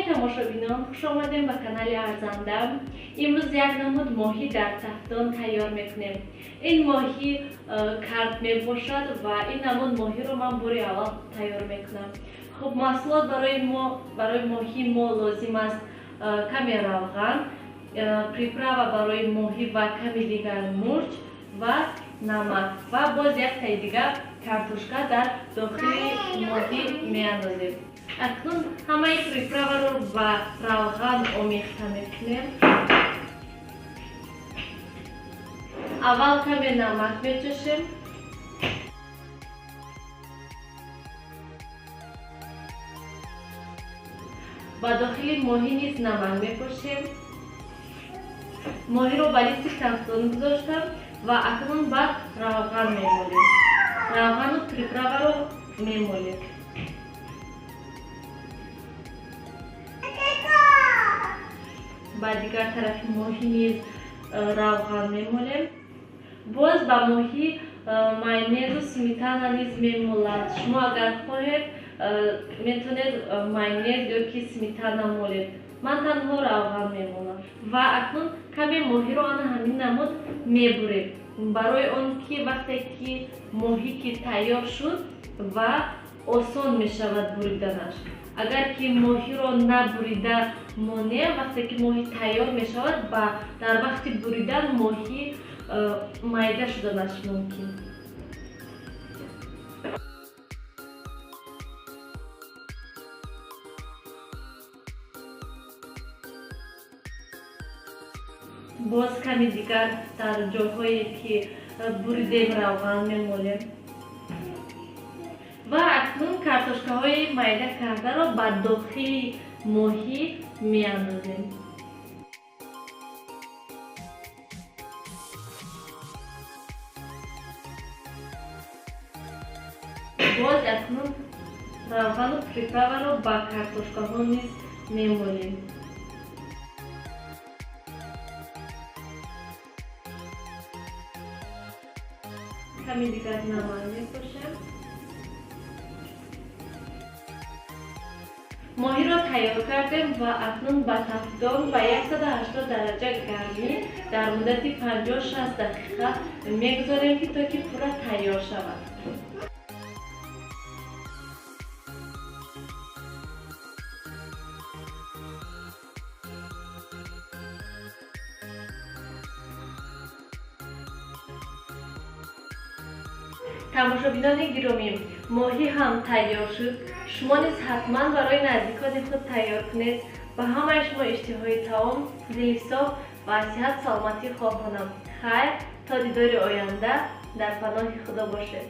Тамошобинон, хуш омадем ба канали Арзанда. Имрӯз як намуд моҳӣ дар тафдон тайёр мекунем. Ин моҳӣ карп мебошад ва ин намуд моҳиро ман бори аввал тайёр мекунам. Хуб, маҳсулот барои моҳӣ мо лозим аст каме равған, приправа барои моҳӣ ва ками дигар мурч ва намак ва боз яктаи дигар картошка дар дохили моҳӣ меандозем. Акнун ҳамаи приправаро ба равған омехта мекунем. Аввал каме намак мечошем. Ба дохили моҳӣ низ намак мепошем. Моҳиро ба листи тафдон гузоштам ва акнун ба равған мемолем. Равғану приправаро мемолем. Ба дигар тарафи моҳӣ низ равған мемолем. Боз ба моҳӣ майонезу сметана низ мемолад. Шумо агар хоҳед, метавонед майонез ё ки сметана молед. Ман танҳо равған мемолам. Ва акнун каме моҳиро ана ҳамин намуд мебурем, барои он ки вақте ки моҳӣ ки тайёр шуд ва осон мешавад буриданаш. Агар ки моҳиро набурида монем, вақте ки моҳӣ тайёр мешавад, ба дар вақти буридан моҳӣ майда шуданаш мумкин. Боз ками дигар дар ҷоҳое ки буридем равған мемолем. Ва акнун картошкаҳои майда кардаро ба дохили моҳӣ меандозем. Боз акнун равғану приправаро ба картошкаҳо низ мемолем. Ками дигар намак мепошем. Моҳиро тайёр кардем ва акнун ба тафдон ба 180 дараҷа гармӣ дар муддати 50-60 дақиқа мегузорем, ки то ки пурра тайёр шавад. Тамошобинони гиромӣ, моҳӣ ҳам тайёр шуд. Шумо низ ҳатман барои наздикони худ тайёр кунед. Ба ҳамаи шумо иштиҳои таом, дили соф ва сиҳат саломатӣ хоҳонам. Хайр, то дидори оянда дар паноҳи Худо бошед.